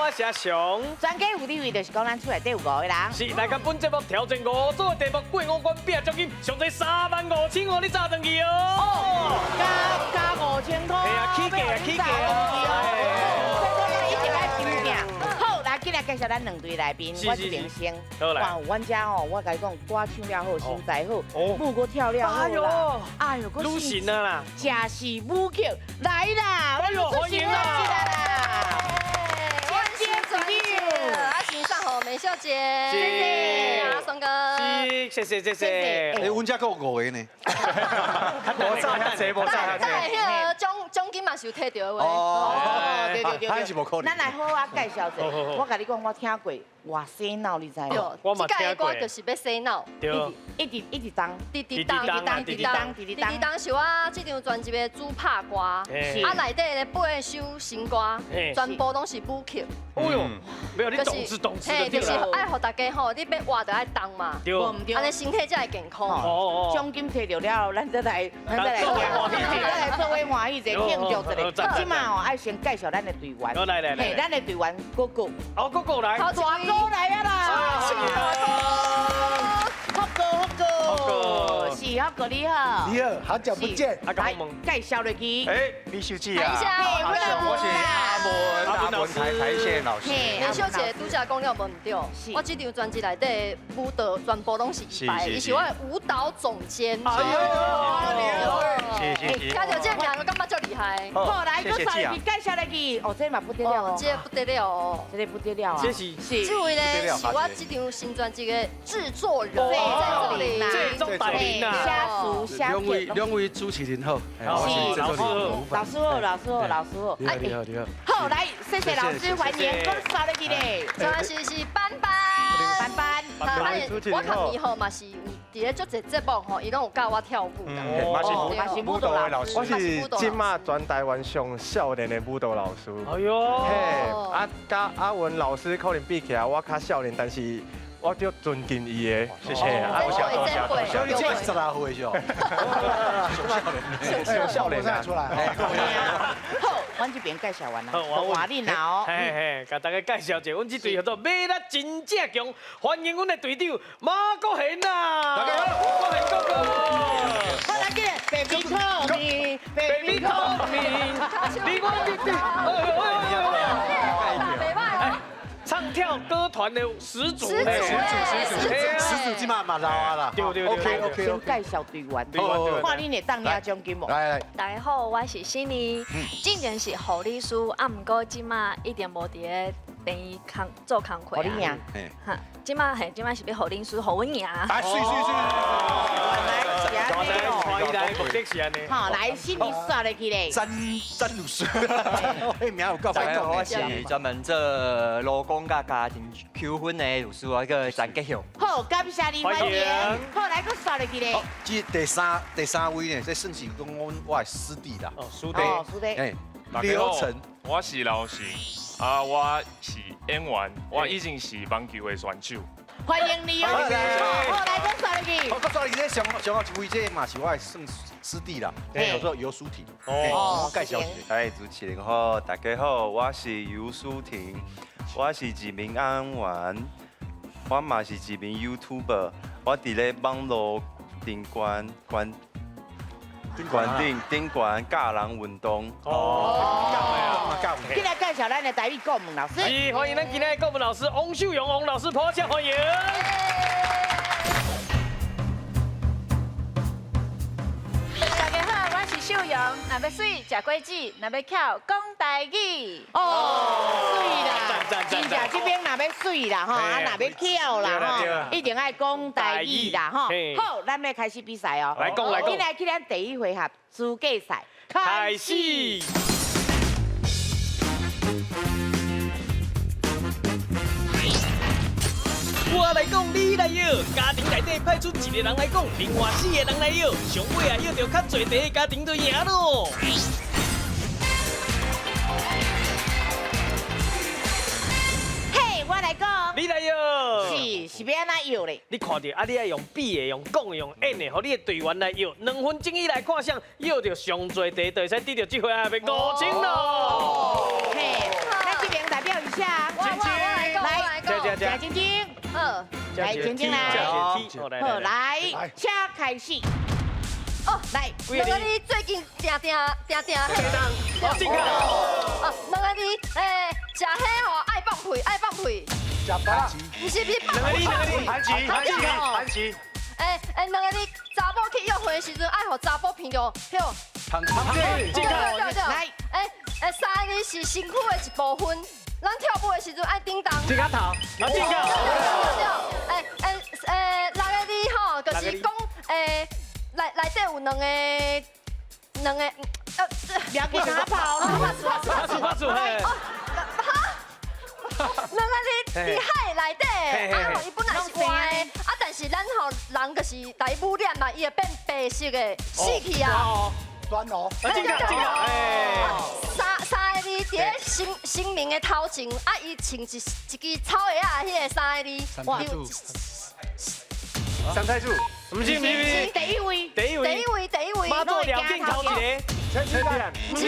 我是阿雄。专家有地位，就是講咱厝內底有五个人。是來佮本節目挑戰五組的題目，過五關拼獎金，上濟3萬5千予你紮轉去哦。加加5000箍。係啊，起價啊，起價啊。所以講一定愛拼拼。好，來，今日介紹咱兩隊來賓，我這邊先。哇，阮遮哦，我共你講，歌唱了好，身材好，舞閣跳了好啦。哎呦，女神啊啦！正是舞曲來啦！哎呦，歡迎啦！阿先生好，美秀姐，謝謝阿松哥，是，謝謝謝謝。欸，阮遮閣有五個呢。無炸較濟，無炸較濟。彼个獎金嘛是有提著的話。哦，對對對對。咱來好好介紹者，我共你講，我聽過偌洗腦，你知無？我嘛這屆聽過。歌就是欲洗腦。對。一直一直當，直直當，直當，直當，直當是我這張專輯的主拍歌。啊，內底咧八首新歌，全部攏是舞曲。哎呦，沒有你懂事懂事嘿，就是愛予大家吼，你欲活就愛動嘛，對，按呢身體才會健康。哦哦。獎金提著了後，咱再來，咱再來聽，咱來做伙歡喜者慶祝一下。這馬哦，愛先介紹咱的隊員。來來來。嘿，咱的隊員哥哥。哦，哥哥來。大哥來啊啦！福哥，福哥，是福哥你好。你好，好久不見。來介紹落去。哎，美秀姐啊，我是阿文，阿文台憲老師。美秀姐拄才講了無毋對，我這張專輯內底舞蹈全部攏是伊排的，伊是我的舞蹈總監。哎呦，是是是。聽著這個名，我感覺足厲害。好，來，閣再去介紹落去。哦，這嘛不得了哦，這個不得了哦，這個不得了啊。這是是。這位呢是我這張新專輯的製作人，在這裡。製作大人啊。兩位主持人好，是老師好，老師好，老師好，老師好。你好，你好，你好。好，來，謝謝老師，歡迎，閣刷落去咧。這是班班，班班。我看伊吼嘛是有佇咧足濟節目吼，伊攏有教我跳舞啦。嘛是舞蹈的老師，我是這馬全台灣上少年的舞蹈老師。哎呦，嘿，啊，佮阿文老師可能比起來，我較少年，但是我足尊敬伊的。謝謝，啊，多謝多謝多謝。所以你這是十六歲是哦？上少年啊，出來。好，阮這邊介紹完啦，換恁啦哦。嘿嘿，共大家介紹一下，阮這隊叫做馬力真正強，歡迎阮的隊長馬國賢啊！大家好，國賢哥哥。好，來進來，Baby call me，Baby call me，你我你你，哎唱跳歌團的始祖，始祖，始祖，始祖，這馬嘛老啊啦。對對對，OK OK。先介紹隊員，看恁會當領獎金無？來來，大家好，我是新妮，之前是護理師，啊，毋過這馬一定無佇咧病院工做工課啊。哈，這馬嘿，這馬是欲護理師，予阮贏。來，水水水。來，來，目的是按呢。好，來，新妮刷落去咧。詹詹律師，我名有夠歹講。我是專門做勞工佮家庭糾紛的律師，我叫陳吉雄。好，感謝你歡迎。好，來，閣刷落去咧。這第三位呢，這算是講阮我的師弟啦。哦，師弟。哦，師弟。哎，劉成，我是劉成，啊，我是演員，我以前是網球的選手。歡迎你哦！好，來，閣刷落去。好，閣刷落去，這上上後一位，這嘛是我的算師弟啦，叫做游淑婷。哦，介紹一下。哎，主持人好，大家好，我是游淑婷，我是一名演員，我嘛是一名 YouTuber，我佇咧網路頂懸懸懸頂頂懸教人運動。哦，教今日介紹咱的台語顧問老師。是，歡迎咱今日的顧問老師王秀榮王老師，拍掌歡迎。大家好，我是秀榮。若欲媠，食果子；若欲巧，講台語。哦，媠啦，真正這邊若欲媠啦，吼，啊若欲巧啦，吼，一定愛講台語啦，吼。好，咱欲開始比賽哦。來講來講。今來去咱第一回合資格賽開始。我來講，你來搖。家庭內底派出一個人來講，另外四個人來搖。上尾啊，搖著較濟題的家庭就贏咯。嘿，我來講，你來搖。是欲按怎搖咧？你看著啊，你愛用比的，用講的，用演的，予你的隊員來搖。2分鐘以內看誰搖著上濟題，就會使得著這回合的5000咯。嘿，咱這邊代表伊是啥？我来讲，来，谢晶晶，好，来晶晶来，好来，请开始。哦，来，两个字最近定定定定，哦，两个字，食彼吼爱放屁，爱放屁。食番薯。不是不是，两个字，两个字，韩琦，韩琦，韩琦。两个字，查某去约会的时阵，爱予查某闻著，迄个。芳芳。对对对。来，三个字是身躯的一部分，咱跳舞的时阵爱叮当。这个头，啊，这个。六个字吼，就是讲，内内底有两个，两个，不要给他跑，拍数拍数，嘿。两个字伫海内底，啊吼，伊本来是活的，啊，但是咱吼人就是来污染嘛，伊会变白色的，死去啊。端哦，这个这个，哎。三个字伫咧神神明的头前，啊，伊穿一支草鞋仔，彼个三个字。哇。三太子，不是不是，第一位，第一位，第一位，第一位。妈祖廖镜头一个，不是不是，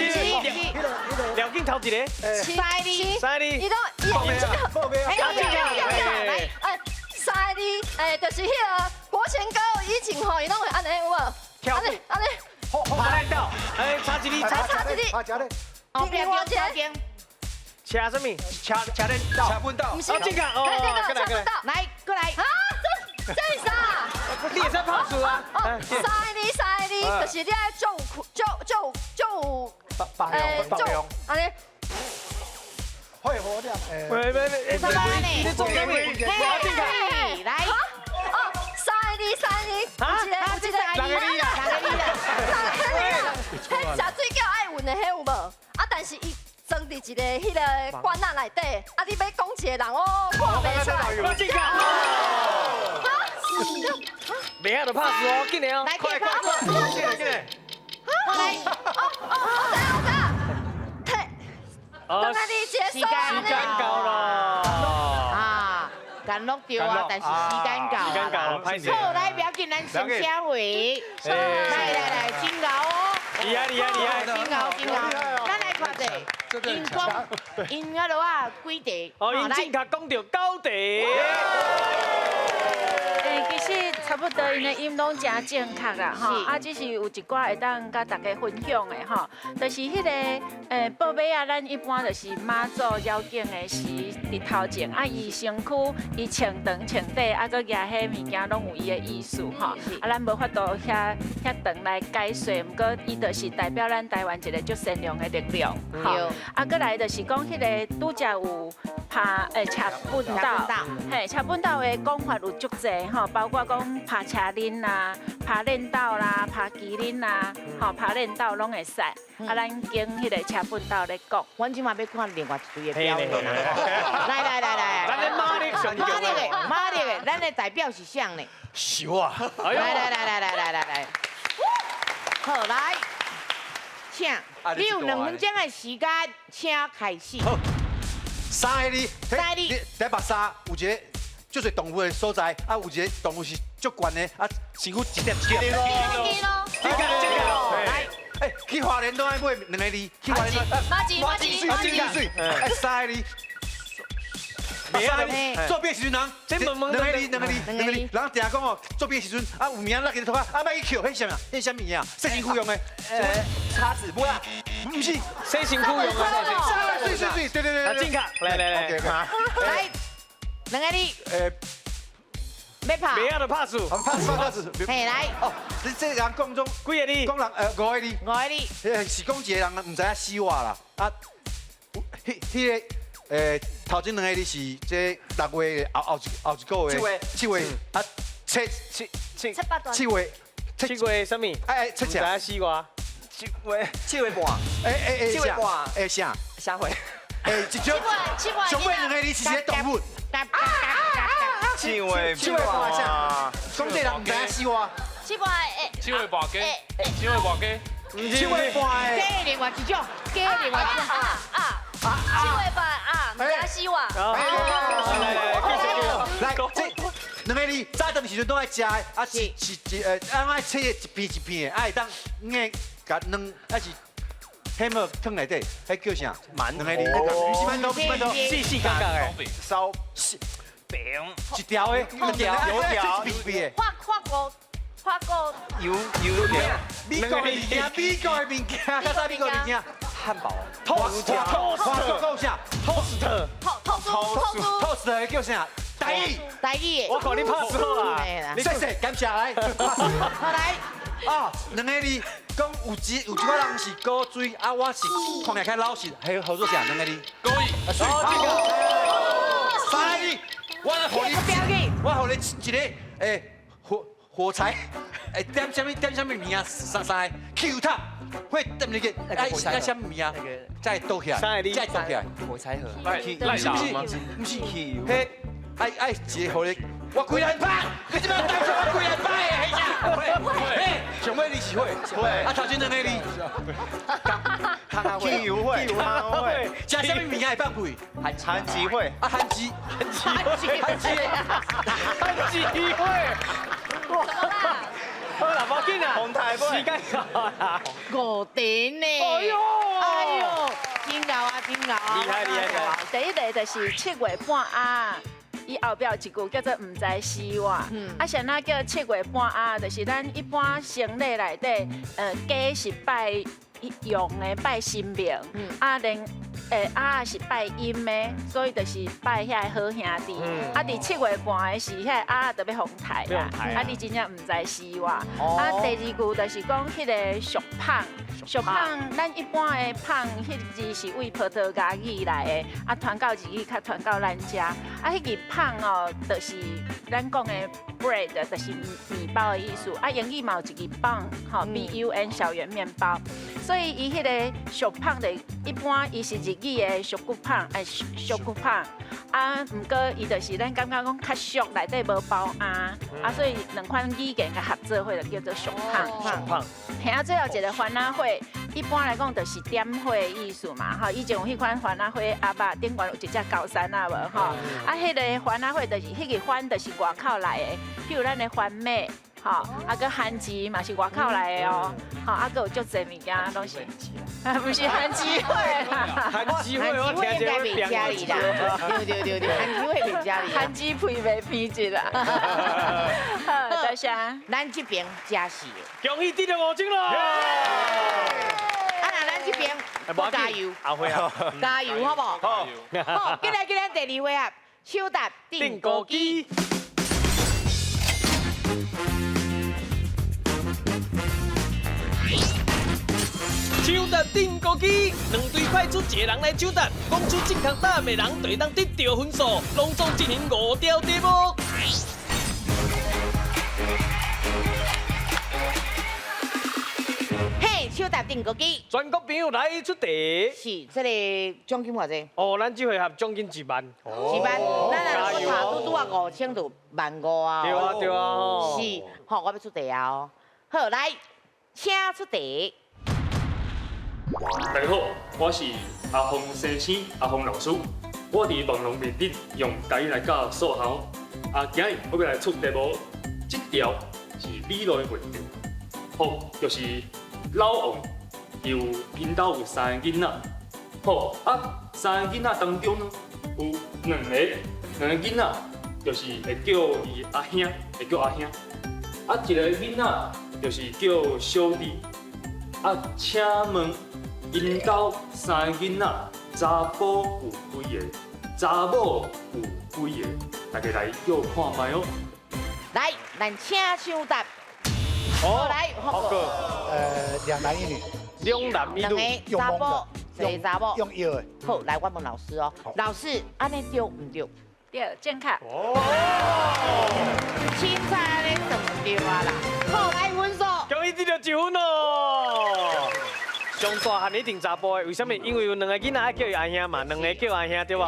廖镜头一个，三个字，三个字，伊都伊这个，来，三个字，就是彼个国贤哥以前吼，伊拢会按呢有无？按呢按呢，爬到，差一字，差一字，差一字，后边车边，车什么？车车链道，车本道，不是，这个哦，过来过来，来过来，啊，这是啥？你会使拍输啊？哦，三个字，三个字，就是你爱足有足足足有，足有，按呢。会活亮，喂喂喂，你做啥物？来，哦，三个字，三个字，有一个，有一个，六个字啦，六个字啦，彼食水饺爱运的彼有无？啊，但是伊装伫一个彼个罐仔内底，啊，你欲讲一个人哦，看袂出来。袂晓就拍输哦，紧的哦，快快快，进来进来。来，哦哦，我知影我知影，退，等下你结束时间到了。啊，干落掉啊，但是时间到。时间到了，歹势。好，来，不要紧，咱先请回。来来来，真𠢕哦。厉害厉害厉害，真𠢕真𠢕。咱来看者，𪜶讲，𪜶遐落啊几题？哦，𪜶正确讲著九题。其实差不多，𪜶的音拢真正确啦，吼，啊，只是有一寡会当佮大家分享的吼，就是彼个报马仔，咱一般就是妈祖绕境的时伫头前，啊，伊身躯伊穿长穿短，啊，阁举彼物件拢有伊的意思吼，啊，咱无法度遐遐长来解说，毋过伊就是代表咱台湾一个足善良的力量，吼，啊，阁来就是讲彼个拄才有拍车本岛，嘿，车本岛的讲法有足济吼，包括讲拍车轮啦、拍链斗啦、拍麒麟啦，吼，拍链斗拢会使。啊，咱经彼个车本岛咧讲。阮这马欲看另外一队的表演啦。来来来来，咱的马力上马力的马力的，咱的代表是谁呢？是我。来来来来来来来来，好来，请，你有2分钟的时间，请开始。好，三个字，三个字，台北沙有一个足侪动物的所在，啊，有一个动物是足悬的，啊，身躯一点一点。这个这个，来，去花莲都爱买两个字，去花莲。马吉马吉马吉水，三个字。三个字，做鳖时阵人，两个字，两个字，两个字，人定讲哦，做鳖时阵啊，有名落去涂骹，啊，莫去捡，彼啥物啊？彼啥物件？洗身躯用的，叉子，不啦，不是，洗身躯用的。水水水，对对对，正确，来来来，来，两个字，欲拍，袂晓就拍输，拍输拍输，嘿来，哦，你这人讲中几个字？讲人五个字，五个字，是讲一个人毋知影死活啦，啊，彼个。头前两个字是这6月后后一个月，7月啊，七七七七月7月啥物？哎，七知影死我？7月半。哎，7月半。哎啥？啥会？哎，一种上尾两个字是一个动物。7月7月半啥？讲这人毋知影死活。7月7月半鸡。7月半鸡。7月半的。加另外一种，加另外一种。啊啊。7月半啊，毋知死活。来，这两个字早顿时阵拢爱食的，啊是是，爱切一片一片的，啊会当硬共卵，啊是彼彼物汤内底，彼叫啥？馒头，两个字，不是馒头，不是馒头，细细角角的，烧饼，一条的，一条油条，法法国法国油油条，美国的物件，美国的物件，较早美国的物件，汉堡，托斯特，托斯特，啥？托斯特，托斯托斯特叫啥？台语，台语，我看你拍死啦！谢谢，感谢来，好来。啊，两个字，讲有一有一寡人是古锥，啊，我是看起来较老实，还好做啥？两个字，古语。三个字，我来予你，我予你一个，欸，火柴，欸，点啥物点啥物物件？三三个，汽油桶，火点入去，哎，那啥物件？再倒起来，再倒起来，火柴盒，不是不是不是，彼爱爱一个予你。我规人拍，你这摆当初我规人拍的，系啥？嘿，上尾你是火，啊头前两个字，汽油火，会，食啥物物件会放屁？韩吉会，啊韩吉，韩吉，韩吉，韩吉会，哇！好啦，无紧啦，红台时间到啦，五点呢，哎呦，哎呦，真牛啊，真牛啊，厉害厉害！第一个就是7月半鸭。伊后壁有一句叫做毋知死活，啊，啥那叫7月半鸭？就是咱一般生理内底，鸡是拜阳的，拜神明，啊，连鸭是拜阴的，所以就是拜遐个好兄弟。啊，伫7月半的时，遐个鸭就欲予刣啦，啊，你真正毋知死活。啊，第二句就是讲彼个俗胖，俗胖，咱一般的胖，彼字是为葡萄牙语来的，啊，传到日语较传到咱遮，啊，彼个胖哦，就是咱讲的 bread，就是面包的意思。啊，英语嘛有一个 bun，吼，B-U-N 小圆面包。所以伊彼个俗胖的，一般伊是日语的俗骨胖，哎，俗骨胖。啊，毋过伊就是咱感觉讲较俗，内底无包鸭，啊，所以两款语言共合做伙就叫做俗胖。俗胖。嘿啊，最后一个番仔火，一般来讲就是点火的意思嘛，吼。以前有彼款番仔火鸭肉，顶悬有一只高山仔无吼。啊，彼个番仔火就是彼个番，就是外口来的，譬如咱的番麦。吼，啊，阁番薯嘛是外口来的哦，吼，啊，阁有足济物件拢是，毋是番薯火啦，番薯火我听者袂家里啦，对对对对，番薯火袂家里，番薯皮袂皮质啦。好，多谢。咱这边加戏，恭喜得到5奖咯！啊，那咱这边加油，阿辉啊，加油好无？好，好，进来进来第二回合，抢答钉孤机。抢答钉孤机，两队派出一个人来抢答，讲出正确答案的人就会当得到分数，拢总进行5条题目。嘿，抢答钉孤机，全国朋友来出题。是，这个奖金偌济？哦，咱这回合奖金1万。1万，咱若讲拄拄啊5000就15000啊。对啊对啊。是，好，我欲出题啊哦。好，来，请出题。大家好，我是阿峰先生，阿峰老师。我伫网络面顶用台语来教数学。啊，今日我欲来出题目，这条是理论的问题。好，就是老王有𪜶兜有3个囡仔。好，啊，3个囡仔当中呢，有两个囡仔就是会叫伊阿兄，会叫阿兄。啊，一个囡仔就是叫小弟。啊，请问𪜶兜3个囡仔，查埔有几个？查某有几个？大家来叫看觅哦。来，咱请抢答。好，来，福哥。2男1女。 2男1女。两个查某，一个查某。用药的。好，来，我问老师哦。老师，按呢对毋对？对，正确。哦。凊彩按呢算对啊啦。好，来分数。恭喜得到1分哦。上大汉一定查埔的，为啥物？因为有2个囡仔爱叫伊阿兄嘛，2个叫阿兄对无？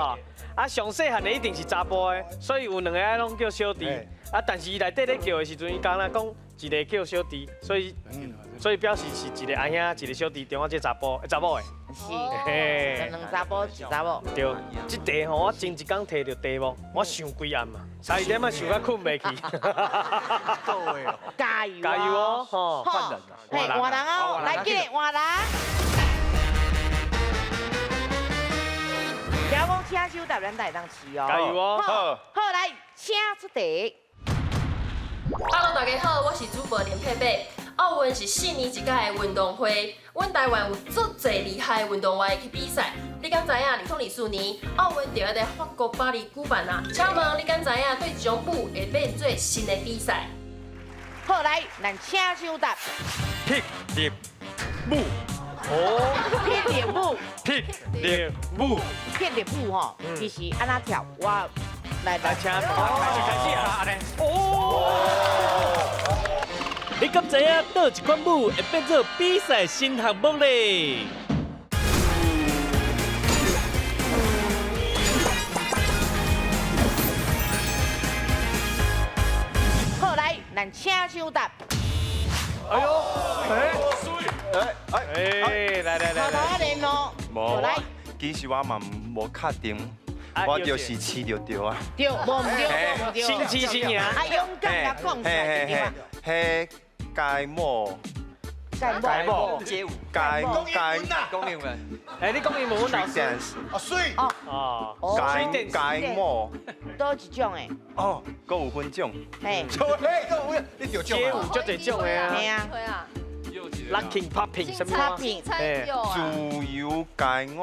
啊，上细汉的一定是查埔的，所以有2个爱拢叫小弟。啊，但是伊内底咧叫的时阵，伊敢若讲一个叫小弟，所以表示是一个阿兄，一个小弟，中间这查埔查某的。是，两查埔一查某。对，这题吼，我前一工提著题目，我想规暗啊，3点仔想到睏袂去。加油！加油哦！吼，换人，嘿，换人哦，来，进来换人。抢答，咱才會當試哦。加油哦！好，好來，請出題。 Hello，大家好，我是主播連佩佩。奧運是4年一屆的運動會，阮台灣有足濟厲害的運動員去比賽。你敢知影2024年奧運就要佇法國巴黎舉辦啊？請問你敢知影對這種舞會變做新的比賽？好，來，咱請搶答。霹靂舞。哦。霹靂舞。霹靂舞。霹靂舞吼，其實按怎跳？我來來請，開始開始啊！哦。你敢知影佗一款舞會變做比賽新項目咧？好，來，咱請搶答。哎呦，哎，哎，哎，來來來，頭頭仔練咯。無，其實我嘛無確定，我就是試就對啊。對，無毋對，無毋對。新試新贏。啊，勇敢共講出來就對啊。彼街舞，街舞，街舞，街街，講英文。哎，你講英文，阮老師。啊，水。哦。街街舞。佗一種的？哦，閣有分種。嘿。嘿，閣有分，你著種。街舞足濟種的啊。嘿啊。 Locking、Popping 什麼？Popping。自由街舞。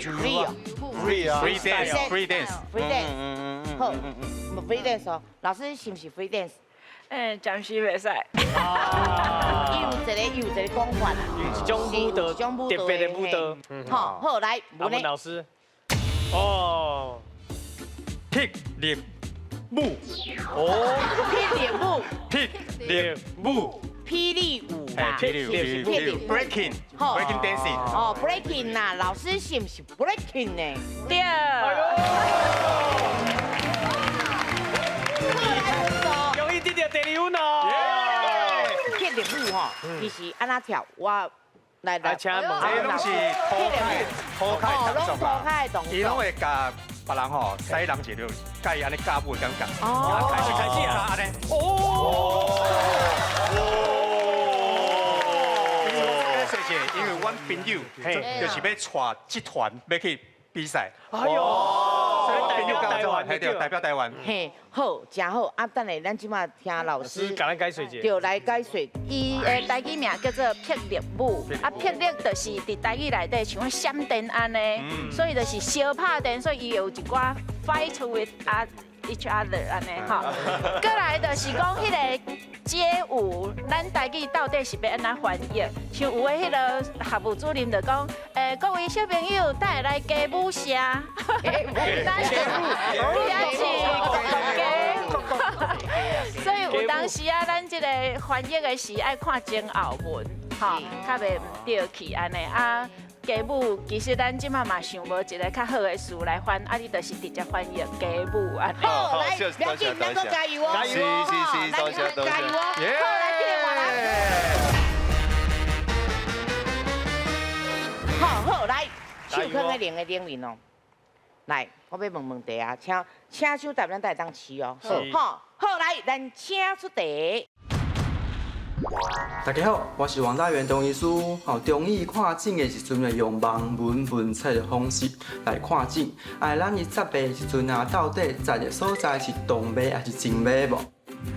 Free。 Free 啊。Free dance。Free dance。 Free dance。好，Free dance 哦，老師是毋是 Free dance？暫時袂使。伊有一個，伊有一個講法啦。有一種舞蹈，特別的舞蹈。好，好來，阿文老師。哦。霹靂舞。哦。霹靂舞。霹靂舞。霹靂舞啦。霹靂舞，霹靂舞。Breaking。Breaking dancing。哦，Breaking 啦，老師是毋是 Breaking 呢？對。恭喜得到第二分哦！霹靂舞吼，其實按怎跳？我來來，請問，這攏是塗跤的動作啦，伊攏會共別人吼，使人一個佮伊按呢教舞的感覺。哦，開始開始啊，按呢。哦。謝謝，因為阮朋友就是欲帶這團欲去比賽。哎喲。代表台灣，對，代表台灣。嘿，好，真好。啊，等下咱這馬聽老師共咱解說者。對，來解說。伊的台語名叫做霹靂舞，啊，霹靂就是佇台語內底像閃電按呢，所以就是相拍電，所以伊有一寡 fight with each other 按呢吼。閣來就是講彼個街舞，咱台語到底是欲按怎翻譯？像有的彼个學務主任就講，各位小朋友，等下來街舞社，咱是也是街舞，所以有當時啊，咱這個翻譯的時愛看前後文，吼，較袂毋對去按呢啊。街舞其實咱這馬嘛想無一個較好的詞來翻，啊，你就是直接翻譯街舞按呢。好，來，不要緊，咱閣加油哦！加油哦！是是是，多謝多謝。加油哦！好，來，這個換人。好好來，手囥佇鈴的頂面哦。來，我欲問問題啊，請請手答，咱才會當試哦。好，好來，咱請出題。大家好，我是王大元中醫師。吼，中醫看診的時陣，用望聞問切的方式來看診。啊，咱伊扎脈的時陣啊，到底扎的所在是動脈還是靜脈無？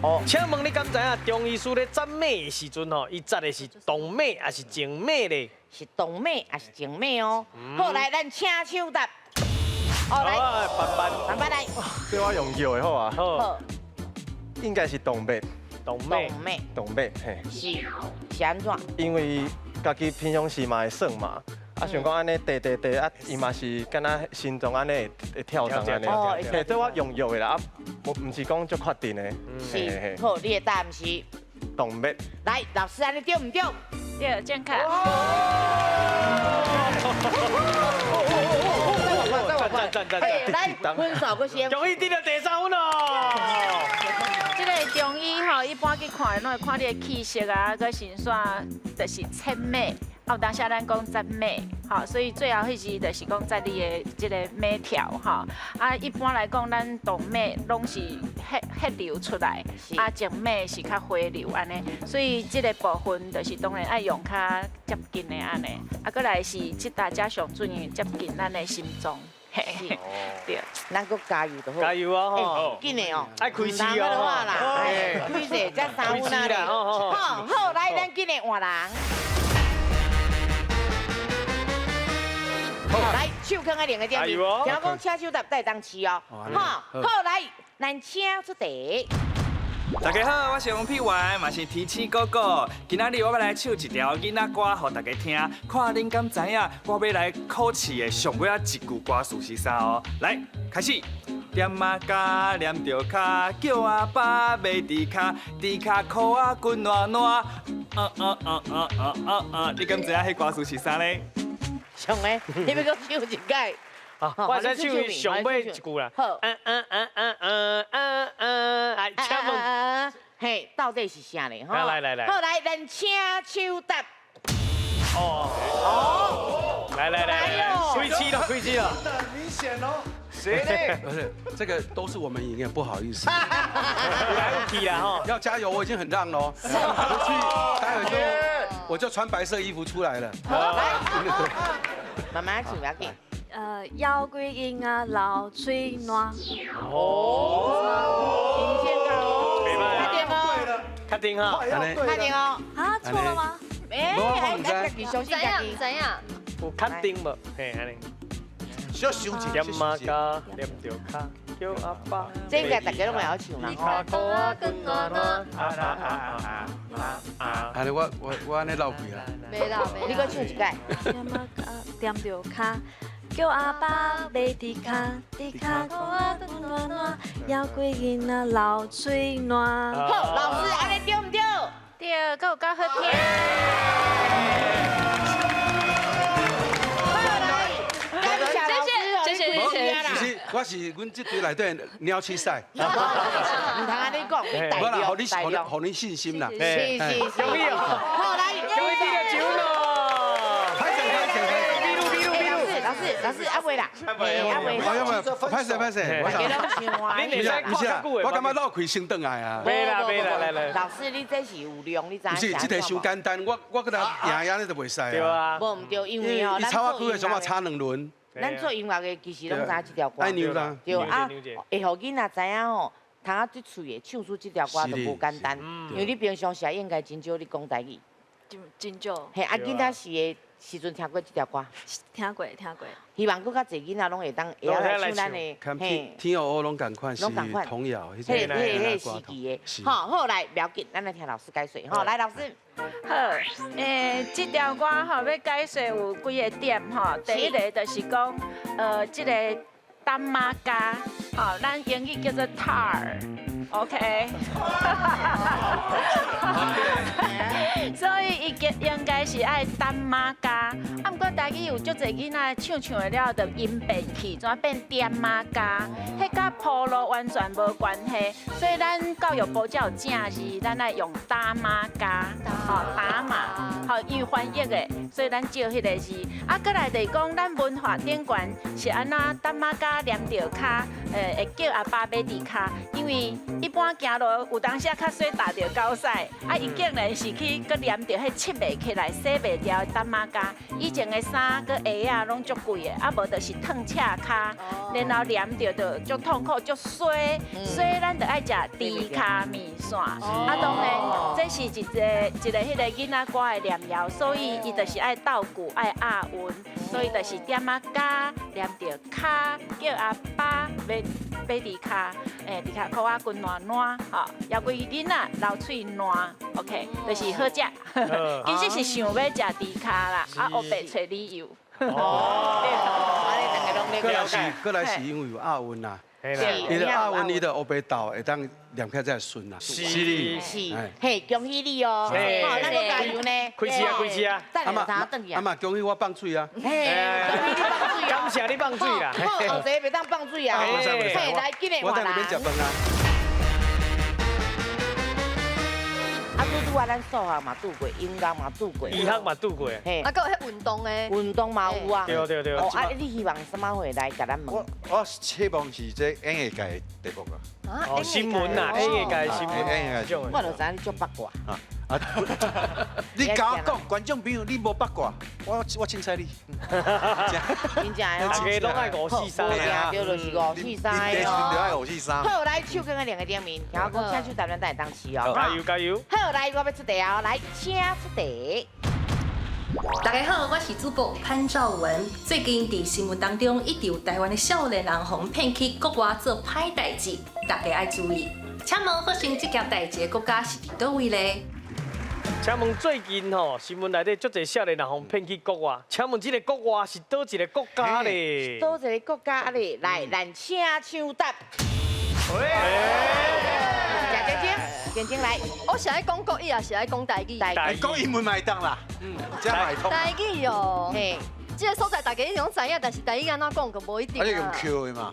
哦，請問你敢知影中醫師咧扎脈的時陣吼，伊扎的是動脈還是靜脈咧？是動脈還是靜脈哦？好，來，咱請手答。好，來，慢慢，慢慢來。對我用叫的好啊。好，應該是動脈。動脈，動脈，嘿，是是按怎？因為家己平常時嘛會算嘛，啊想講按呢滴滴滴，啊伊嘛是敢若心臟按呢會跳動按呢，嘿，對我用藥的啦，啊，無毋是講足確定的。是，好，你的答案是動脈。來，老師按呢對毋對？對，正確。讚讚讚！來，分數閣先。恭喜得到第三分哦！這個中醫吼，一般去看，攏會看你的氣色啊，閣神線，就是切脈。啊，有當時咱講扎脈，吼，所以最後彼字就是講扎你的這個脈條，吼。啊，一般來講，咱動脈攏是血流出來，啊，靜脈是較回流按呢。所以這個部分就是當然愛用較接近的按呢。啊，閣來是這大家上主要接近咱的心臟。嘿，對，咱閣加油就好。加油啊！吼，緊的哦，愛開始哦，啦，開始才3分啊咧。好，好，來，咱緊的換人。來，手囥喺另一邊。聽講請手答帶當試哦。好，好來，咱請出題。大家好，我是王品源，嘛是天星哥哥。今仔日我欲來唱一條囡仔歌，予大家聽，看恁敢知影我欲來考試的上尾仔一句歌詞是啥哦？來，開始。踮仔跤，黏著跤，叫阿爸買豬跤，豬跤褲仔滾爛爛。你敢知影彼歌詞是啥呢？上个，你欲閣唱一擺？我先唱上尾一句啦。好。来，请问，嘿，到底是啥呢？来来来。好，来，咱请手答。哦。哦。来来来，开始了，开始了。很明显哦。谁呢？不是，这个都是我们赢，不好意思。来不及了哈。要加油，我已经很让了。回去，待会就我就穿白色衣服出来了。来，慢慢唱，不要紧。枵鬼囡仔流喙澜。哦，新鲜哦，确定哦，确定哈，确定哦。啊，错了嗎？哎，家己相信家己。怎樣？有確定無？嘿，按呢。小想一下，踮仔跤，黏著跤，叫阿爸。這應該大家攏會曉唱啦。啊！你我按呢漏氣啦。沒啦沒。你閣唱一擺。踮仔跤，黏著跤。叫阿爸買豬跤，豬跤褲仔滾爛爛，枵鬼囡仔流喙澜。好，老師，按呢對毋對？對，閣有夠好聽。好來，感謝老師，謝謝謝謝。其實我是阮這隊內底鳥鼠賽。毋通按呢講，你大量，大量，予你信心啦。是是是。好來，恭喜你得獎咯！老師，阿偉啦，阿偉，阿偉，歹勢歹勢，我想，你唔是啊，我感覺漏氣先轉來啊。袂啦袂啦，來來。老師，你這是有量，你知？不是，這題傷簡單，我閣來贏贏，你就袂使啊。對啊。無毋對，因為吼，伊草仔區的想法差兩輪。咱做音樂的其實攏知這條歌。愛讓啦。對啊，會予囡仔知影吼，通啊這喙的唱出這條歌就無簡單，因為你平常時應該真少咧講台語。真少。嘿，啊，囡仔時的。時陣聽過這條歌？聽過，聽過。希望閣較濟囡仔攏會當會曉來唱咱的，嘿。天鵝攏仝款，是童謠，彼个彼个時期的。好，好來，不要緊，咱來聽老師解說。好，來老師。好，這條歌吼欲解說有幾個點吼。第一个就是講，這个擔仔跤，吼，咱英語叫做 tar。OK，所以伊應該是愛擔仔跤，啊，毋過台語有足濟囡仔唱唱了就音變去，怎變點仔跤？彼佮鋪路完全無關係，所以咱教育部才有正字，咱愛用打馬跤，吼打馬，吼伊有翻譯的，所以咱照彼个字。啊，閣來就是講，咱文化頂懸是按怎擔仔跤黏著跤，會叫阿爸買豬跤，因為一般行路有當時較衰踏著狗屎，啊，伊竟然是去閣黏著彼拭袂起來、洗袂掉的擔仔跤。以前的衫佮鞋仔攏足貴的，啊無就是烫赤跤，然後黏著就足痛苦、足衰，所以咱就愛食豬跤麵線。啊，當然這是一个一个彼个囡仔歌的念謠，所以伊就是愛鬥句、愛押韻，所以就是點仔跤黏著跤，叫阿爸買買豬跤，豬跤褲仔滾爛爛，吼，枵鬼囡仔流喙瀾，OK，就是好食。其實是想欲食豬跤啦，啊，烏白揣理由。哦，閣來是因為有押韻啦，伊的押韻，伊就烏白鬥會當念起來才會順啦。是是，嘿，恭喜你哦！好，咱閣加油呢！開始啊，開始啊！等下啥轉去啊？啊嘛，恭喜我放水啊！嘿，恭喜你放水感謝你放水啦！好，後生袂當放水啊！嘿，來，緊來我等下免食飯啊！啊，拄拄啊，咱數學嘛拄過，音樂嘛拄過，醫學嘛拄過，嘿，啊，閣有彼運動的，運動嘛有啊，對對對。哦，啊，你希望啥物會來共咱問？我希望是這演藝界的題目啊。哦，新聞啊，演藝界新聞，演藝界。我就知影你足八卦。啊，啊！你共我讲，观众朋友，你无八卦，我凊彩你。真正的。大家拢爱5、4、3。对，就是5、4、3的哦。爱5、4、3。好，来手跟个两个顶面，听我讲，请手台湾会当试哦。加油加油！好，来，我欲出题哦，来，请出题。大家好，我是主播潘兆文。最近伫新闻当中，一直有台湾的少年人予骗去国外做歹代志，大家爱注意。请问发生这件代志的国家是伫佗位咧？请问最近吼新闻内底足济少年人予骗去国外，请问这个国外是佗一个国家咧？佗一个国家咧？来，咱请抢答。谢晶晶，晶晶来。我是爱讲国语，还是爱讲台语？台语。讲英文嘛会当啦。嗯，这嘛会通。台语哦。嘿。这个所在大家一定拢知影，但是台语按怎讲就无一定。啊，你用 Q 的嘛？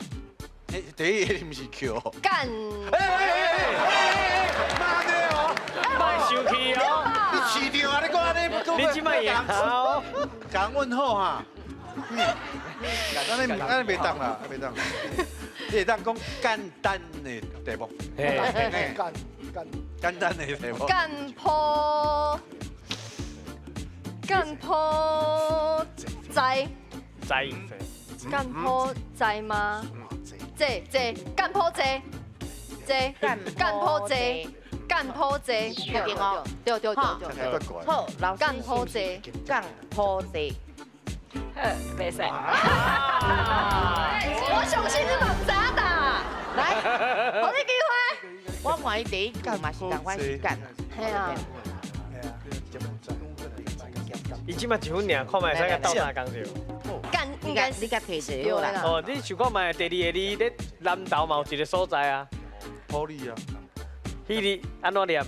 第一个毋是 Q。干。哎哎哎哎！慢的哦，莫生气哦。你市场啊，你讲按呢，你这摆赢哦。共问好哈。按呢按呢袂当啦，袂当。你会当讲简单的题目。简简单的题目。干坡，干坡栽。栽。干坡栽吗？这这干坡这这干坡这干坡这，确定哦？对对对对。好，老师。干坡这，干坡这。好，袂使。我相信你嘛毋知影答。来，予你机会。我看伊第一句嘛是仝款时间。嘿啊。伊这马一分尔，看觅会使共斗相共著。干应该你共提示好啦。哦，你想看觅第二个字咧南投嘛有一个所在啊。埔里啊。彼字按怎念？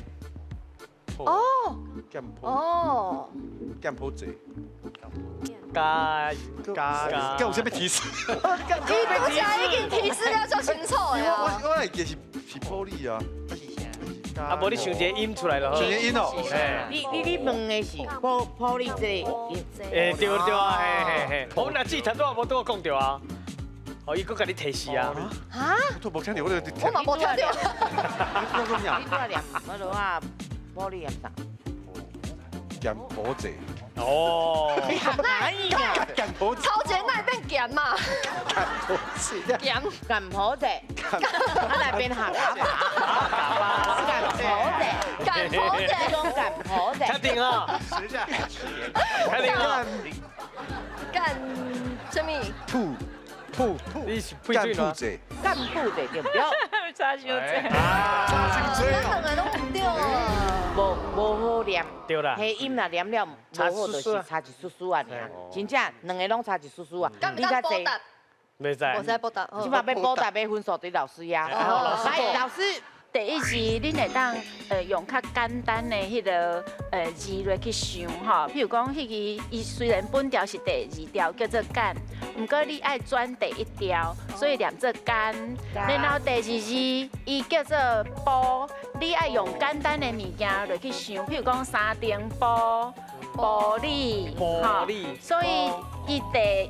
哦。哦。剑埔济。加加加有啥物提示？伊拄才已经提示了足清楚的啊。我会记是埔里啊。啊，无你想一个音出来就好。想一个音哦。你问的是埔埔里这个音？欸，对对啊，嘿嘿嘿。我若字头拄仔无拄讲著啊。哦，伊阁共你提示啊。哈？我无听著，我就我嘛无听著。你拄仔念，我落啊，埔里念啥？剑埔济。哦。哪一呀？剑埔超前那变咸嘛？剑埔济。咸。剑埔济。啊，那变客家话。剑埔济。剑埔济。讲剑埔济。确定啊？确定啊？干什么？铺铺铺，你是配水吗？剑埔济对不对？差伤济。差伤济。咱两个拢毋对啊。无好念。对啦。彼音若念了无好，就是差一丝丝啊尔。真正两个拢差一丝丝啊。你较济。袂使。无使补答。这马欲补答欲分数对老师呀。来，老师。第一是恁会当用较简单的彼个字落去想吼，譬如讲，彼个伊虽然本调是第二调叫做干，毋过你爱转第一调，所以念做干。然后第二字伊叫做埔，你爱用简单的物件落去想，譬如讲三重埔、埔里，埔里，所以伊第。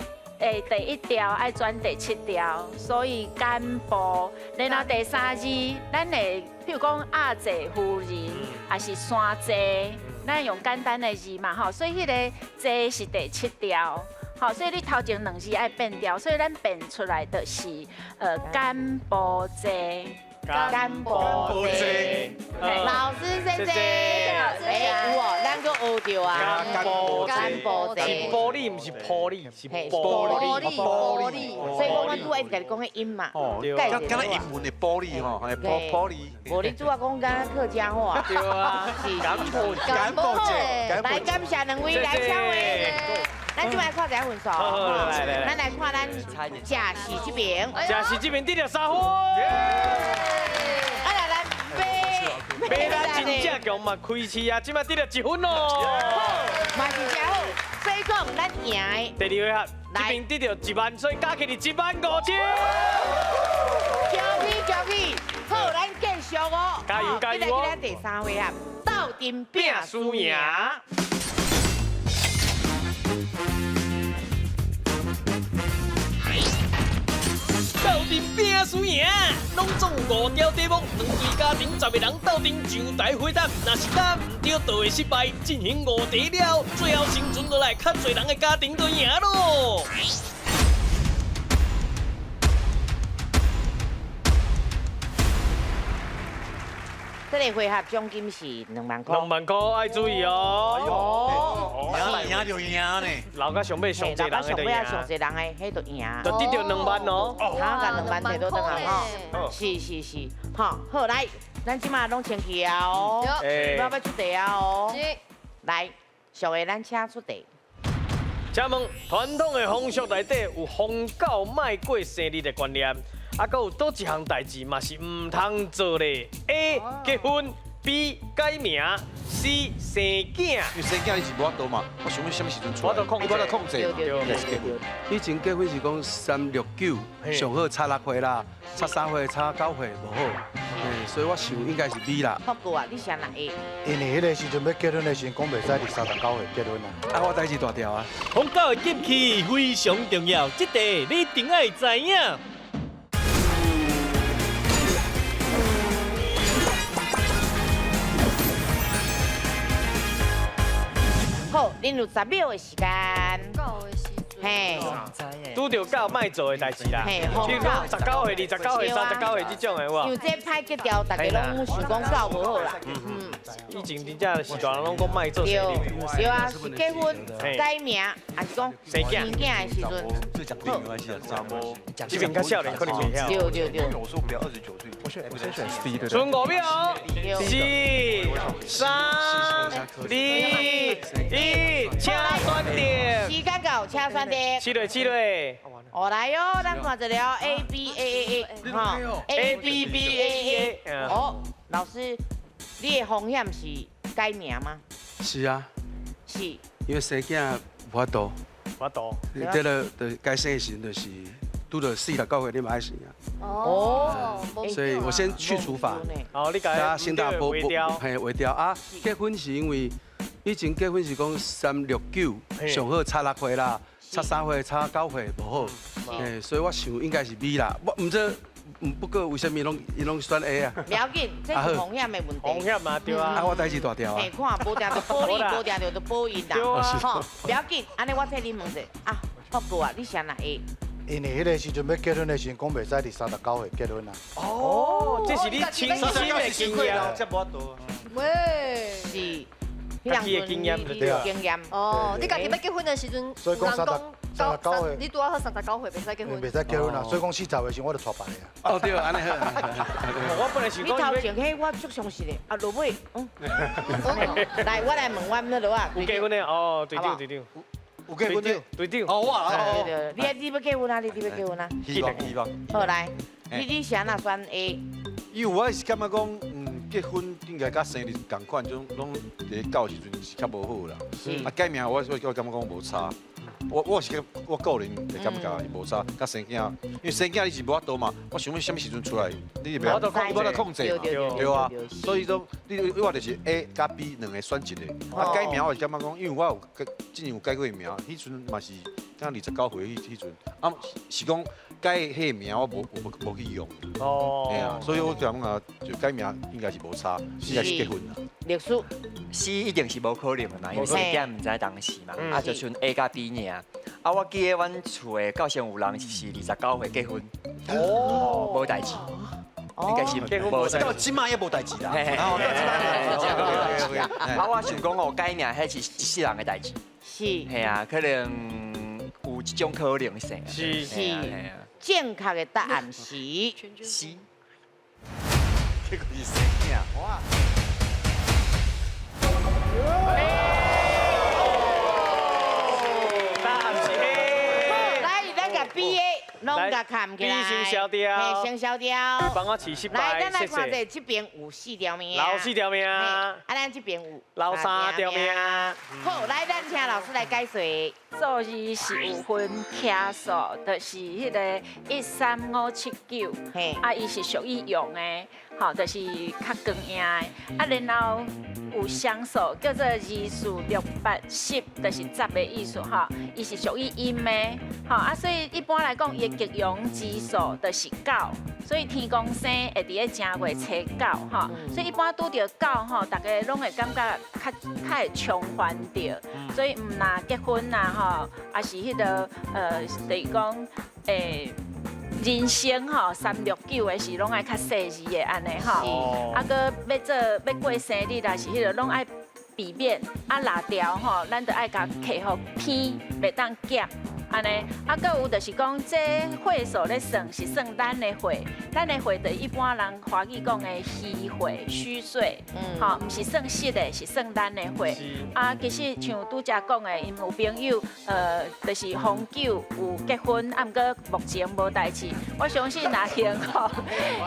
第一条爱转第七条，所以干埔。然后第三字，咱会譬如讲阿济夫人，还是山济，咱用简单的字嘛吼。所以彼个济是第七条，吼，所以你头前两字爱变调，所以咱变出来就是干埔济。干埔济，老师谢谢。哎，有哦，咱阁学著啊。干埔济，是玻璃，毋是玻璃，是玻璃，玻璃。所以我拄仔一直共你讲彼音嘛。哦，敢若英文的玻璃吼，玻玻璃。无你拄仔讲敢若客家话。对啊。是。干埔干埔济。来，感谢两位来抢位。咱这摆看一下分数，咱来看咱食肆这边，食肆这边得了3分。啊来咱马咱真正强嘛，开市啊，这摆得了1分咯。嘛是真好，所以讲咱赢的。第二回合，这边得到1万，所以加起来1万5千。恭喜恭喜，好，咱继续哦。加油加油！来第三回合，斗阵拼输赢。斗阵拼输赢。攏總有5條題目，兩隊家庭10个人鬥陣上台回答，若是答毋對，就會失敗。進行5題了，最後生存落來較濟人的家庭就贏咯。這個回合獎金是2萬塊。2萬塊愛注意哦。哦，贏就贏呢。老到上尾上濟人的就贏。上濟人的，彼就贏。就得著2萬哦。好，共2萬摕倒轉來吼。是是是，好，好來，咱這馬攏清氣啊哦。要欲出題啊哦。來，上個咱請出題。請問傳統的風俗內底有封狗莫過生日的觀念。啊，閣有佗一項代誌嘛是毋通做咧？A 結婚，B 改名，C 生囝。因為生囝你是無法度嘛，我想欲啥物時陣出來，我都控制。對。以前結婚是講3、6、9，上好差6歲啦，差3歲、差9歲無好。所以我想應該是 B 啦。福哥啊，你選哪 A？因為彼個時陣欲結婚的時陣，講袂使佇39歲結婚啊。啊，我代誌大條啊。封狗的吉氣非常重要，這題你一定愛知影。好，恁有10秒的時間。狗的時陣。嘿。拄著狗莫做的代誌啦。嘿，比如講19歲、29歲、39歲這種的，有無？像這歹格調，大家攏想講狗無好啦。嗯。以前真正是大人攏講莫做。對。對啊，是結婚、改名，還是講生囝的時陣？這邊較少年可能袂曉。對對對。我說不要29歲，我選我先選 C 對。剩5秒，4、3、2、1，請選擇。時間到，請選擇。起來起來。哦來喲，咱看一下 A B A A A，哈，A B B A A。哦，老師，你的風險是改名嗎？是啊。是。因為生囝無法度。無法度。對了，就該生的時陣就是拄著49歲，你嘛愛生啊。哦。所以我先去除法。哦，你改。先打保保，嘿，劃掉啊。結婚是因為以前結婚是講3、6、9，上好差6歲啦，差3歲、差9歲無好。嘿，所以我想應該是 B 啦。我毋知，不過為啥物攏伊攏選 A 啊？不要緊，這是風險的問題。風險嘛，對啊。啊，我代誌大條啊。嘿，看無定就保你，無定就保𪜶啦。吼，不要緊，按呢我替你問者啊，福哥啊，你選哪 A？因為彼個時陣欲結婚的時陣，講袂使佇39歲結婚啊。哦，這是你親身的經驗。這無法度。喂。是。家己的經驗對啊。經驗。哦，你家己欲結婚的時陣，所以講39歲，你拄好39歲袂使結婚。袂使結婚啊，所以講40歲時我就娶別個啊。哦對，按呢好。我本來想講。你頭前彼我足相信的，啊落尾，嗯。來，我來問阮那落啊。有結婚的哦，隊長隊長。有結婚的隊長。哦，我啊。對對，你欲結婚啊？你欲結婚啊？希望希望。好來，你是按怎選 A？因為我是感覺講，結婚應該佮生日仝款，種攏佇到時陣是較無好啦。啊，改名我感覺講無差。我是我個人會感覺無差，佮生囝，因為生囝你是無法度嘛。我想欲啥物時陣出來，你是袂無法度控制嘛，對啊。所以講，你我就是 A 佮 B 兩個選一個。啊，改名我是感覺講，因為我有改，之前有改過名，彼陣嘛是敢29歲彼陣，啊是講改彼個名我無去用。哦。嘿啊，所以我感覺就改名應該是無差，應該是結婚啦。歷史 C 一定是無可能的嘛，因為生囝毋知當時嘛，啊就剩 A 佮 B 爾。啊，我記得阮厝的到現有人是29歲結婚，哦，無代誌，應該是無代誌。到這馬也無代誌啦。啊，我想講哦，改名彼是一世人的代誌。是。嘿啊，可能有這種可能性。是是。正確的答案是 C。這個是生囝哇。答案是 A。来，咱共 B 的攏共砍起來。 B 先消掉。嘿，先消掉。幫我試失敗。來，咱來看者，這邊有4條命。留4條命。啊，咱這邊有留3條命。好，來，咱請老師來解說。數字是有分徛數，就是彼個1、3、5、7、9，啊，伊是屬於陽的，吼，就是較剛硬的。啊，然後有雙數叫做2、4、6、8、10，就是10的意思，吼，伊是屬於陰的，吼，啊，所以一般來講，伊的个吉阳之数就是九，所以天公生会伫咧正月初九吼，所以一般拄著九吼，大家拢会感觉较较会冲烦著，所以毋若结婚啊吼，抑是彼个就是讲人生吼3、6、9的时拢爱较细腻的按呢吼，啊，阁欲做欲过生日啊，是彼个拢爱避免啊，辣条吼，咱著爱共客户偏，袂当减。按呢，啊，阁有就是讲，这岁数咧算是算咱的岁，咱的岁就一般人华语讲的虚岁、虚岁，吼，毋是算实的，是算咱的岁。啊，其实像拄才讲的，𪜶有朋友，就是逢九有结婚，啊，毋过目前无代志。我相信若幸吼，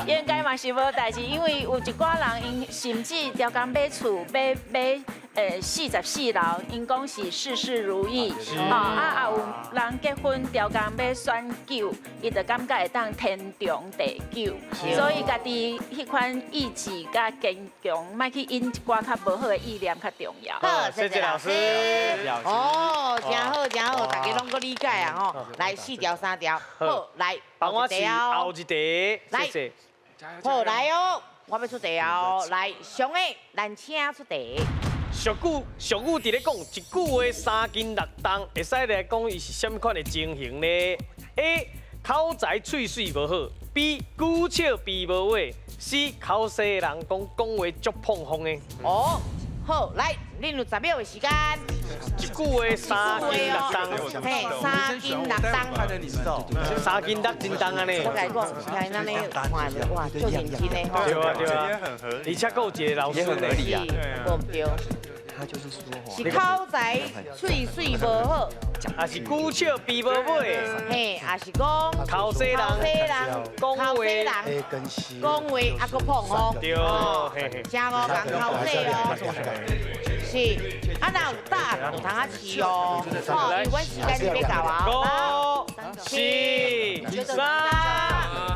应该嘛是无代志，因为有一寡人𪜶甚至刁工买厝买买。44楼，𪜶讲是事事如意，吼啊，也有人结婚刁工欲选九，伊就感觉会当天长地久，所以家己彼款意志佮坚强，莫去引一寡较无好的意念较重要。好，谢谢老师。哦，真好真好，大家拢阁理解啊吼。来，四条三条，好，来，帮我试后一题，来，好来哦，我欲出题哦，来，上个咱请出题。俗语俗语伫咧讲一句话三斤六重，会使来讲伊是啥物款的情形呢？A 口才喙水无好，B 久笑鼻无尾，C 口舌人讲讲话足膨风的。哦，好，来，恁有10秒的时间。一句话三斤六重，嘿，三斤六重，三斤六真重按呢。我共你讲，听咱咧看，哇，足认真的吼。对啊对啊，而且阁有一个老师也很合理啊。无毋对。他就是说，是口才喙水无好，抑是久笑鼻无尾，嘿，抑是讲口舌人，讲话，讲话啊，阁膨风，对，嘿嘿，正五共口舌哦，是，啊，若有答案有通啊试哦，吼，因为阮时间是欲到啊，五、四、三、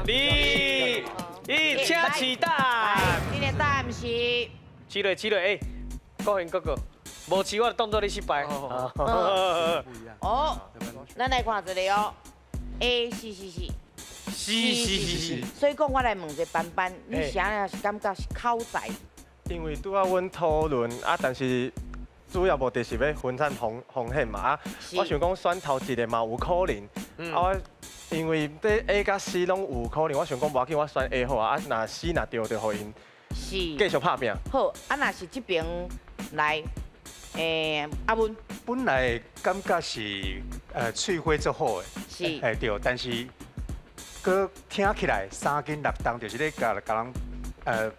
二、一，请试答案。恁的答案是？试落试落，哎。国贤哥哥，无试我就当做你失败。哦，咱来看一下哦，A 是是是，C 是是是。所以讲，我来问一下班班，你啥是感觉是口才？因为拄仔阮讨论啊，但是主要目的是欲分散风风险嘛啊。我想讲选头一个嘛有可能，啊我因为这 A 佮 C 拢有可能，我想讲无要紧，我选 A 好啊。啊，若 C 若对，就予𪜶是继续拍拼。好，啊若是这边。来，阿文，本来感觉是喙火足好的，是，哎对，但是阁听起来三斤六重，就是咧共共人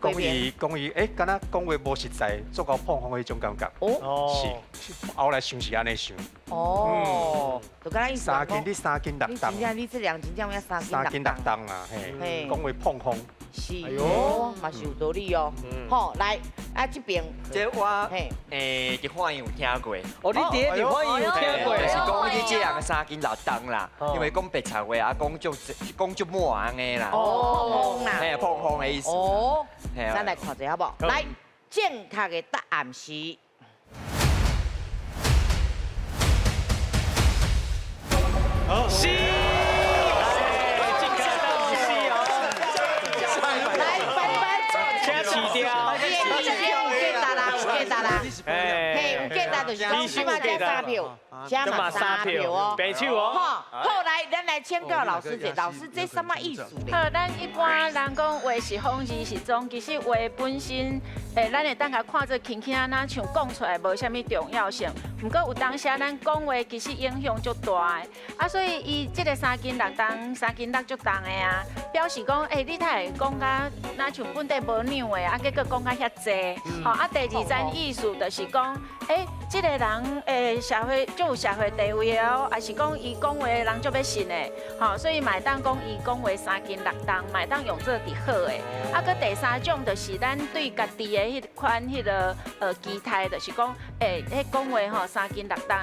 讲伊讲伊，欸，敢若讲话无实在，足够膨风的彼种感觉。哦，是，后来想是按呢想。哦，就敢若三斤你三斤六重。你真正你这人真正有三斤三斤六重啊，嘿，讲话膨风。是，哦，嘛是有道理哦。好，来，啊这边，这我伫法院有听过。哦，你伫伫法院有听过？就是讲你这人三斤六重啦，因为讲白贼话啊，讲足讲足满按呢啦。哦，膨风啦。嘿，膨风的意思。哦，咱来看一下好无？来，正确的答案是。是。嘿，有价值就是讲，起码加三票，加嘛三票哦，白手哦。好，来，咱来请教老师者，老师这什么意思呢？好，咱一般人讲话是风，字是踪，其实话本身，咱会当共看做轻轻仔，像讲出来无啥物重要性。毋过有当时咱讲话其实影响足大的，啊，所以伊这个三斤六重，三斤六足重的啊，表示讲，你哪会讲甲若像本底无两的，啊，结果讲甲遐济，吼，啊，第二层意思就是讲，这个人，社会足有社会地位的哦，抑是讲伊讲话人足欲信的，吼，所以嘛会当讲伊讲话三斤六重，嘛会当用做伫好的。啊，阁第三种就是咱对家己的彼款彼个期待，就是讲，彼讲话吼三斤六重，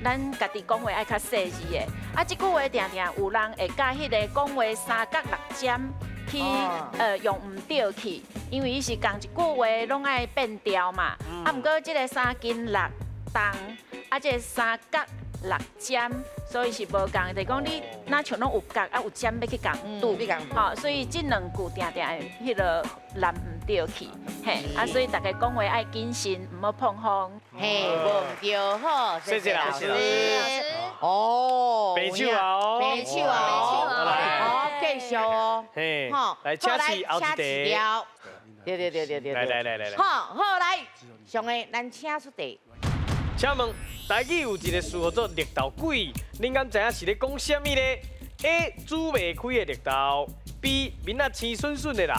咱家己讲话爱较细腻的。啊，这句话定定有人会佮彼个讲话三角六尖去用毋对去，因为伊是仝一句话拢爱变调嘛。啊，毋过这个三斤六重，啊，这个三角六尖，所以是無仝，就是講你若像攏有角啊有尖欲去共拄，吼，所以這兩句定定會彼个難毋著去，嘿，啊，所以大家講話愛謹慎，毋好膨風。嘿，無毋對，好，謝謝老師。哦，白手啊，哦，白手啊，好，繼續哦，嘿，來，請示後一題。對對對對對，來來來來來，好，好來，上个咱請出題。請問台語有一个詞叫做綠豆鬼，恁敢知影是咧講啥物咧？A. 煮袂開的綠豆，B. 面仔青筍筍的人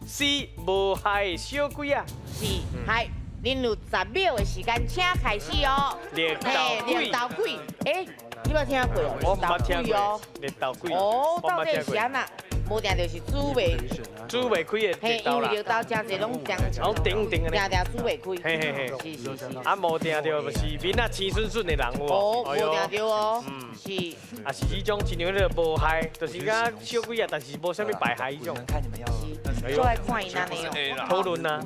，C. 無害的小鬼仔。是，係，恁有10秒的時間，請開始哦。綠豆鬼，綠豆鬼，欸，你捌聽過？我毋捌聽過。綠豆鬼。哦，到底是按怎？無定就是煮袂，煮袂開的綠豆啦。因為綠豆誠濟攏誠，攏頂頂定定煮袂開。嘿嘿嘿，是是是。啊，無定著就是面仔青筍筍的人有無？哦，無定著哦。嗯，是。啊，是彼種親像彼个無害，就是敢小鬼仔，但是無啥物敗害彼種。看你們要。做愛看伊按呢哦。討論啊。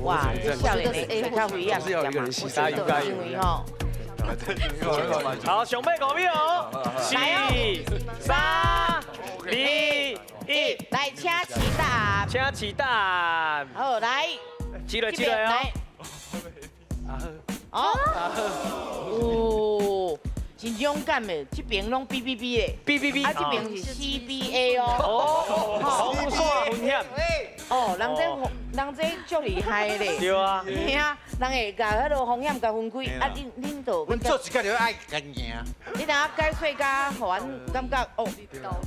哇，這少年的較會啊，加油加油！好，上尾5秒哦，4、3、2、1，來，請起答案。請起答案。好，來。起來起來哦。哦。哦，真勇敢的，這邊攏 B B B 的。B B B。啊，這邊是 C B A 哦。哦，風險風險。哦，人這足厲害咧。對啊。嘿啊，人會共彼个風險共分開，啊，恁就。阮做一工就愛共贏。你等下解說甲，予阮感覺哦，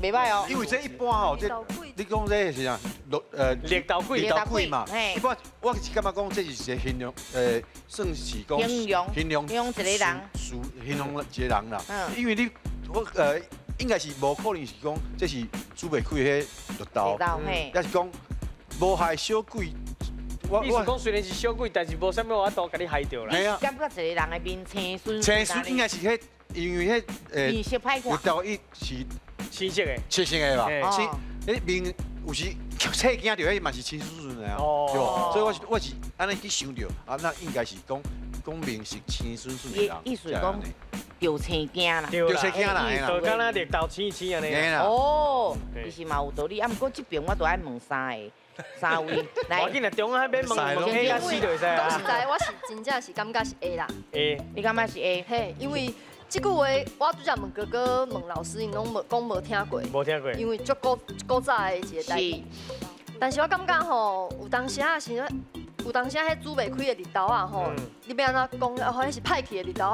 袂歹哦。因為這一般吼，這你講這是啥？綠豆鬼，綠豆鬼嘛。一般我是感覺講這是一個形容，算是講形容形容形容一個人，形容一個人啦。因為你我應該是無可能是講這是煮袂開彼綠豆，抑是講無害小鬼。意思講雖然是小鬼，但是無啥物法度共你害著啦。感覺一個人的面青筍。青筍應該是彼，因為彼面色歹看。綠豆伊是青色的，青色的吧？青，彼面有時青驚著，彼嘛是青筍筍的啊。對無？所以我是按呢去想著，啊，那應該是講面色青筍筍的人。意思講著青驚啦，著青驚啦，就敢若綠豆青青按呢。哦，其實嘛有道理，啊，毋過這邊我都愛問三个。三位，來，我緊來中央彼邊問問 A 佮 C 就會使啊。講實在，我是真正是感覺是 A 啦。 A，你感覺是 A？嘿，因為這句話我拄才問哥哥、問老師，𪜶攏無講無聽過。無聽過。因為足古早的一個代誌。但是我感覺吼，有當時仔是，有當時仔彼煮袂開的綠豆仔吼，你欲按怎講？啊，彼是歹去的綠豆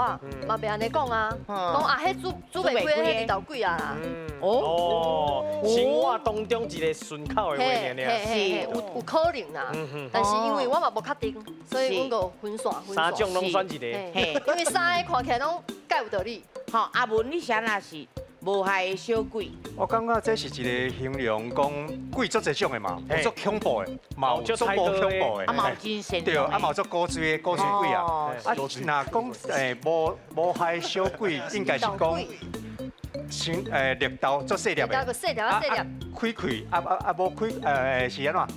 仔，嘛袂按呢講啊。講啊，彼煮袂開的彼綠豆鬼啊啦。哦，生活當中一個順口的話爾爾，是有可能啦。但是因為我嘛無確定，所以阮就分線分線。三種攏選一個。因為三个看起來攏蓋有道理。吼，阿文，你啥若是無害的小鬼？我感覺這是一個形容講鬼足濟種的嘛，有足恐怖的，嘛有足無恐怖的。啊，嘛有真善對，啊嘛有足古錐的古錐鬼啊。啊，若講無害小鬼，應該是講。先綠豆足細粒的，綠豆細粒啊細粒，開開啊啊啊無開是按怎？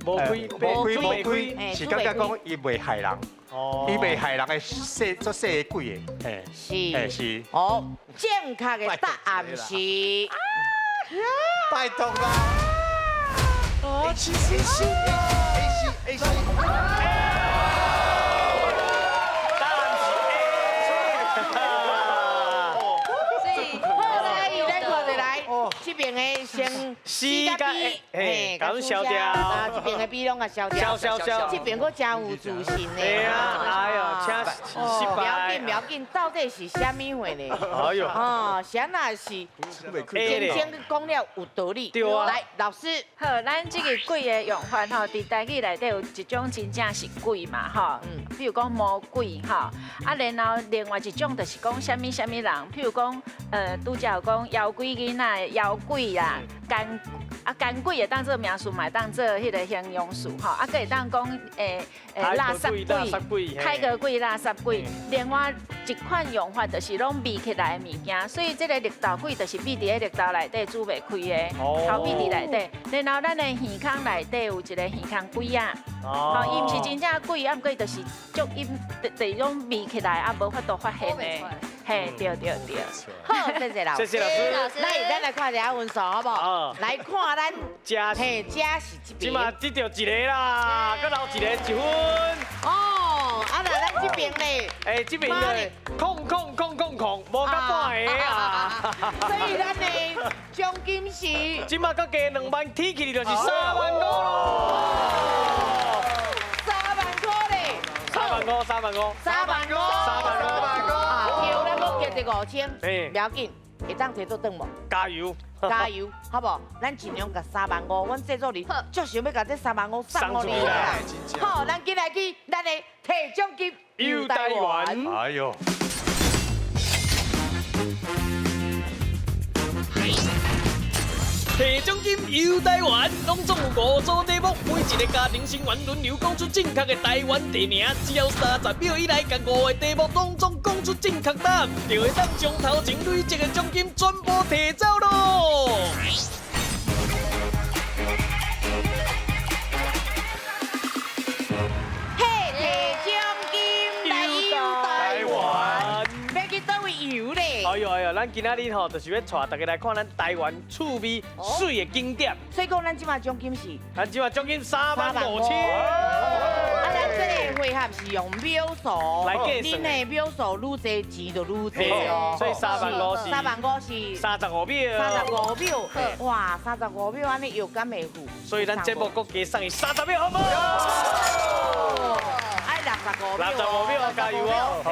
無開無開無開，是感覺講伊袂害人，伊袂害人的細足細的鬼的，嘿，是是。哦，正確的答案是，拜託啦！哦，其實是 A C A C。這邊的先 C 佮 A，嘿，共消掉。啊，這邊的 B 攏共消掉。消消消。這邊閣真有自信呢。對啊，哎呦，請失敗。不要緊，不要緊，到底是啥物貨呢？哎呦。哦，啥若是？真正講了有道理。對啊。來，老師。好，咱這個鬼的用法吼，佇台語內底有一種真正是鬼嘛，吼。嗯。比如講魔鬼吼，啊，然後另外一種就是講啥物啥物人，譬如講，拄才有講妖鬼囡仔、妖鬼啦，奸鬼會當做名詞，嘛會當做彼个形容詞吼，啊，閣會當講垃圾鬼、泰國鬼、垃圾鬼。另外一款用法就是攏味起來的物件，所以這个綠豆鬼就是秘佇咧綠豆內底煮袂開的，頭秘佇內底。然後咱的耳孔內底有一个耳孔鬼仔，吼，伊毋是真正鬼，啊，毋過伊就是足陰第种味起来啊，无法度发现的。嘿，对对对。好，谢谢老师。谢谢老师。来，咱来看一下分数，好不好？来看咱这，嘿，这是这边。这嘛得到一个啦，阁留一个1分。哦，啊那咱这边咧，哎，这边咧，空空空空空，无到半个啊。所以咱的奖金是，这嘛阁加2万，提起就是3万5咯。3万块咧。3万5，3万5。 3万5。 3万5。对，咱阁加一5000，不要紧，会当提倒转无？加油！加油，好无？咱尽量共3万5，阮制作人足想欲共这3万5送予你啦。好，咱紧来去咱的提奖金游台湾。哎呦！提奖金游台湾，拢总有5组题目，每一个家庭成员轮流讲出正确的台湾地名，只要30秒以内，共5个题目拢总讲出正确答案，就会当将头前累积的奖金全部提走咯。嘿，提奖金来游台湾，欲去佗位游咧？哎呦哎呦，咱今仔日吼，就是欲带大家来看咱台湾趣味媠的景点。所以讲，咱这马奖金是？咱这马奖金3万5千。啊，咱这个回合是用秒数来计算。恁的秒数愈济钱就愈济哦。所以3万5是。 3万5是。35秒。 35秒。哇，35秒按呢又敢会付？所以咱节目阁加送伊30秒，好无？爱65秒。65秒，加油哦！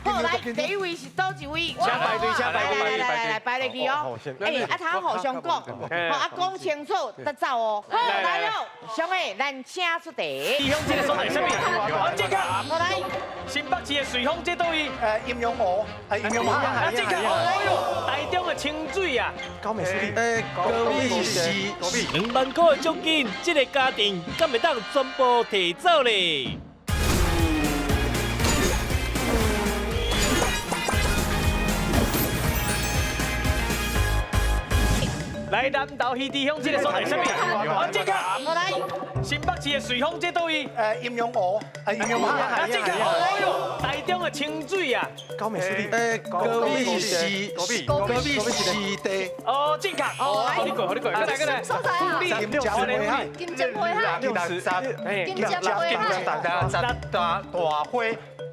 好，来，第一位是佗一位？请排队，请排队，来来来，排入去哦。哎，啊，通互相讲，好啊，讲清楚才走哦。好，来喽，上个，咱请出题。瑞丰这个所在啥物？好，正确。好来，新北市的瑞丰这佗位？阴阳湖，阴阳湖。啊，正确。哎呦，台中的清水啊。高美湿地。高美是2万块的奖金，这个家庭敢会当全部提走咧？来南投鱼池乡这个所在，啥物？好，正确。来，新北市的瑞丰这佗位？阴阳湖，阴阳湖。啊，正确。哎呦，台中的清水啊。高美湿地。高美湿，高美湿地。哦，正确。哦，予你过，予你过，过来过来。金针花海。金针花海。60金针花海。大花。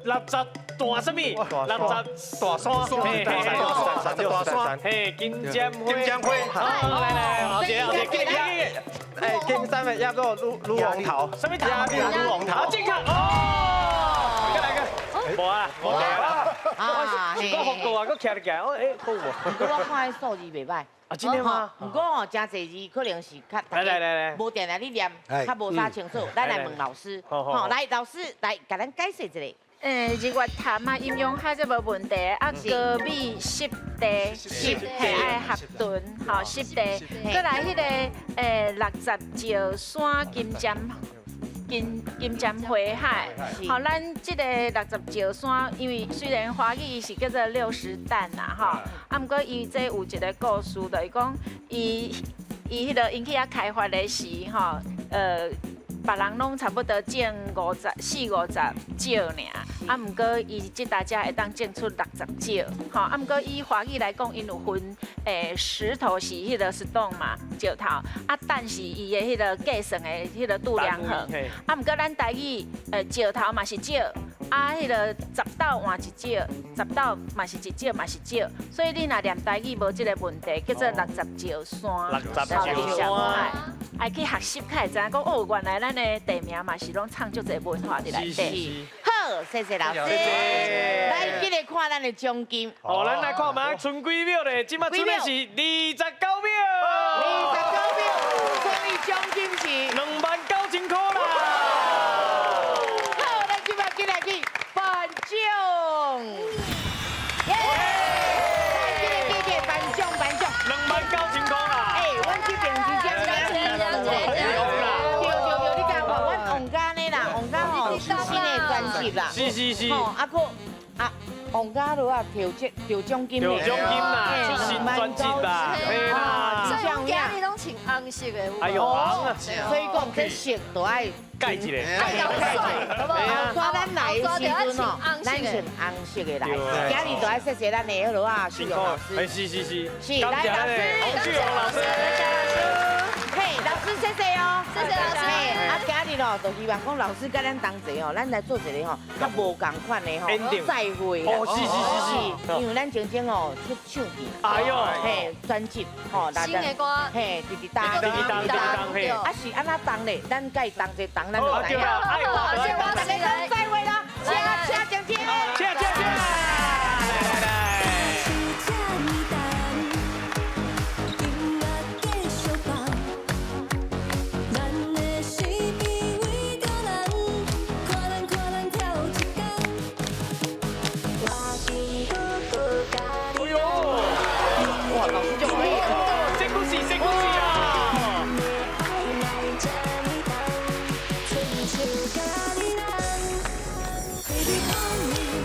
60大什么？60大山，大山，嘿，金针花，金针花，好，来来，好，这好，这，哎，金山的鸭肉卤卤王头，什么头？鸭肉卤王头，正确哦，过来过来，无啊，无啊，啊，是讲福哥啊，阁徛咧徛，我哎，好无？我看彼数字袂䆀。啊，真的吗？毋过吼，真济字可能是较来来来来，无定定咧念，较无啥清楚。咱来问老师，好，来老师来共咱解释一下。日月潭啊，阴阳海这无问题，啊，高美湿地，嘿，爱合屯，吼，湿地，阁来彼个60石山金针。金针花海，好，咱这个60石山，因为虽然华语是叫做60担啦，吼，啊，毋过伊这有一个故事，就是讲伊彼个𪜶去遐开发的时，吼，别人拢差不多种50、40、50石尔，啊，毋过伊这大家会当种出60石，吼，啊，毋过以华语来讲，𪜶有分，石头是彼个 stone 嘛，石头，啊，担是伊的彼个计算的彼个度量衡，啊，毋过咱台语，石头嘛是石，啊，彼个10斗换一石，10斗嘛是一石嘛是石，所以你若念台语无这个问题，叫做60石山， 60石山。爱去学习，才会知影讲哦，原来咱的地名嘛是拢藏足济文化伫内底。好，谢谢老师。来，紧来看咱的奖金。哦，咱来看嘛，剩几秒咧？这马剩的是29秒。29秒，所以奖金是29000块啦。好，咱这马紧来去颁奖。耶！来，紧来紧来颁奖，颁奖。29000块啦。哎，阮这边真正。对对对，你讲看，阮王家呢啦，王家吼新的专辑啦，是是是，吼啊阁啊，王家乐啊，摕奖金，摕奖金啦，出新专辑啦，嘿啦。所以阮今日拢穿红紅色的。哎呦，紅啊！所以講這色都愛蓋一個，愛夠水，好無？後咱來的時陣哦，咱穿紅色的來。今日就愛謝謝咱的彼落啊，旭榮老師。哎，是是是，是，來老師，旭榮老師，嘿，老師謝謝哦，謝謝老師。啊，今日哦，就希望講老師佮咱同齊哦，咱來做一個吼較無仝款的吼再會。哦，是是是是，因為咱晶晶哦出唱片，哎喲，嘿，專輯吼，新的歌，嘿，直直當，直直當，直直當，嘿，啊是按怎當咧？咱佮伊同齊同，咱就知影。好，大家講再會啦，請請晶晶，請請請。Baby, call me.